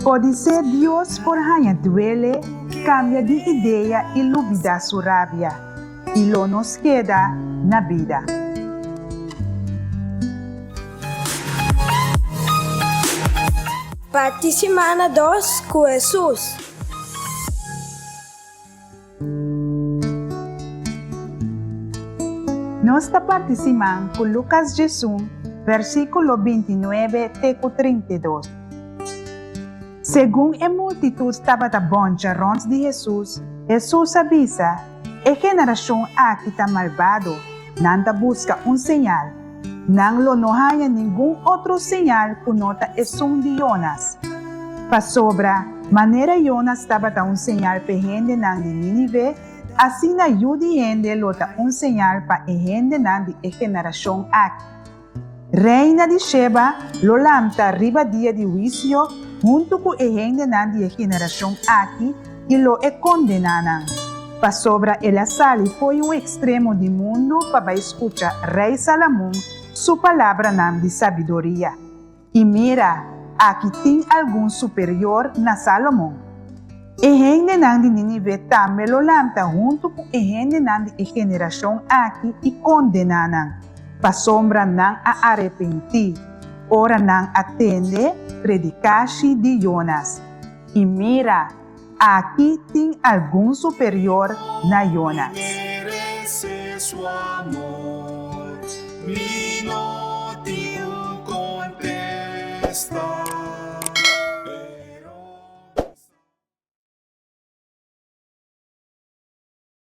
Podisé Dios por haña duele, kambia di idea i lubidá su rabia, i lo nos keda na bida. Parti simana dos ku Hesus. Nos ta parti siman ku Lukas 11, versíkulo 29 te ku 32. Segun e multitut tabata bòncha rònt di Hesus, Hesus a bisa, E generashon aki ta malbado, nan ta buska un señal. Nan lo no haña ningun otro señal ku no ta esun di Yonas. Pasobra, manera Yonas tabata un señal p'e hendenan di Nínive, asina Yu di hende lo ta un señal pa e hendenan di e generashon aki. Reina di Sheba lo lanta riba dia di huisio huntu ku e hendenan di e generashon aki i lo e kondená nan, pasobra el a sali fo'i un ekstremo di mundu pa bai skucha Rei Salomon su palabranan di sabiduria. I mira, aki tin algun superior na Salomon. E hendenan di Nínive tambe lo lanta huntu ku e hendenan di e generashon aki i kondená nan, pasobra nan a arepentí ora nan a tende predikashi di Yonas. I mira, aki tin algun superior na Yonas. Mi merece su amor, mi no tin un contesta.